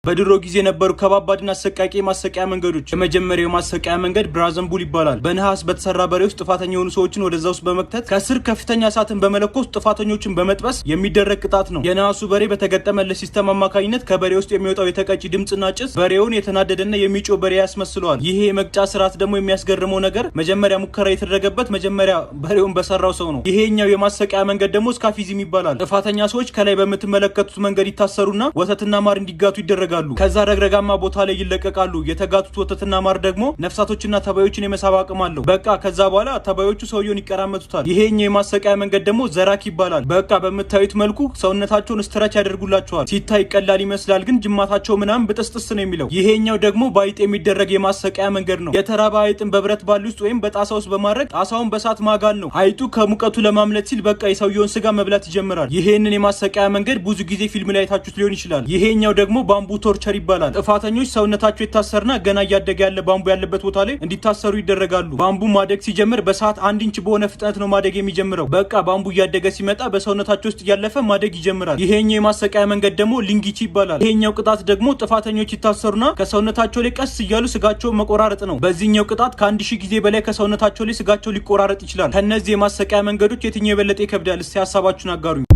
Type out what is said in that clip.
በድሮ ጊዜ የነበሩ ከባባድና አሰቃቂ የማሰቃያ መንገዶች። የመጀመሪያው የማሰቃያ መንገድ brazen bull ይባላል። በነሐስ በተሰራ በሬ ውስጥ ጥፋተኛ የሆኑ ሰዎችን ወደዛ ውስጥ በመክተት ከስር ከፍተኛ እሳትን በመለኮስ ጥፋተኞችን በመጥበስ የሚደረግ ቅጣት ነው። የነሐሱ በሬ በተገጠመለት system አማካኝነት ከበሬ ውስጥ የሚወጣው የተቀጪ ድምፅና ጭስ በሬውን የተናደደና የሚጮህ በሬ ያስመስለዋል። ይሄ የመቅጫ ስርዓት ደግሞ የሚያስገርመው ነገር መጀመሪያ ሙከራ የተደረገበት መጀመሪያ በሬውን በሰራው ሰው ነው። ይሄኛው የማሰቃያ መንገድ ደግሞ scaphism ይባላል። ጥፋተኛ ሰዎች ከላይ በምትመለከቱት መንገድ ይታሰሩና ወተትና ማር እንዲጋቱ ይደረጋሉ። ከዛ ረግረጋማ ቦታ ላይ ይለቀቃሉ። የተጋቱት ወተትና ማር ደግሞ ነፍሳቶችና ተባዮችን የመሳብ አቅም አለው። በቃ ከዛ በኋላ ተባዮቹ ሰውየውን ይቀራመቱታል። ይሄኛው የማሰቃያ መንገድ ደግሞ the rack ይባላል። በቃ በምታዩት መልኩ ሰውነታቸውን stretch ያደርጉላቸዋል። ሲታይ ቀላል ይመስላል፣ ግን ጅማታቸው ምናምን ብጥስጥስ ነው የሚለው። ይሄኛው ደግሞ በአይጥ የሚደረግ የማሰቃያ መንገድ ነው። የተራበ አይጥን በብረት ባሊ ውስጥ ወይም በጣሳ ውስጥ በማድረግ ጣሳውን በሳት ማጋል ነው። አይጡ ከሙቀቱ ለማምለጥ ሲል በቃ የሰውየውን ስጋ መብላት ይጀምራል። ይሄንን የማሰቃያ መንገድ ብዙ ጊዜ ፊልም ላይ አይታችሁት ሊሆን ይችላል። ይሄኛው ደግሞ bamboo torture ይባላል። ጥፋተኞች ሰውነታቸው ይታሰርና ገና እያደገ ያለ bamboo ያለበት ቦታ ላይ እንዲታሰሩ ይደረጋሉ። Bamboo ማደግ ሲጀምር በሰዓት 1 ኢንች በሆነ ፍጥነት ነው ማደግ የሚጀምረው። በቃ bamboo እያደገ ሲመጣ በሰውነታቸው ውስጥ እያለፈ ማደግ ይጀምራል። ይሄኛው የማሰቃያ መንገድ ደግሞ lingchi ይባላል። ይሄኛው ቅጣት ደግሞ ጥፋተኞች ይታሰሩና ከሰውነታቸው ላይ ቀስ እያሉ ስጋቸውን መቆራረጥ ነው። በዚህኛው ቅጣት ከ1000 ጊዜ በላይ ከሰውነታቸው ላይ ስጋቸው ሊቆራረጥ ይችላል። ከነዚህ የማሰቃያ መንገዶች የትኛው የበለጠ ይከብዳል? እስቲ ሀሳባችሁን አጋሩኝ።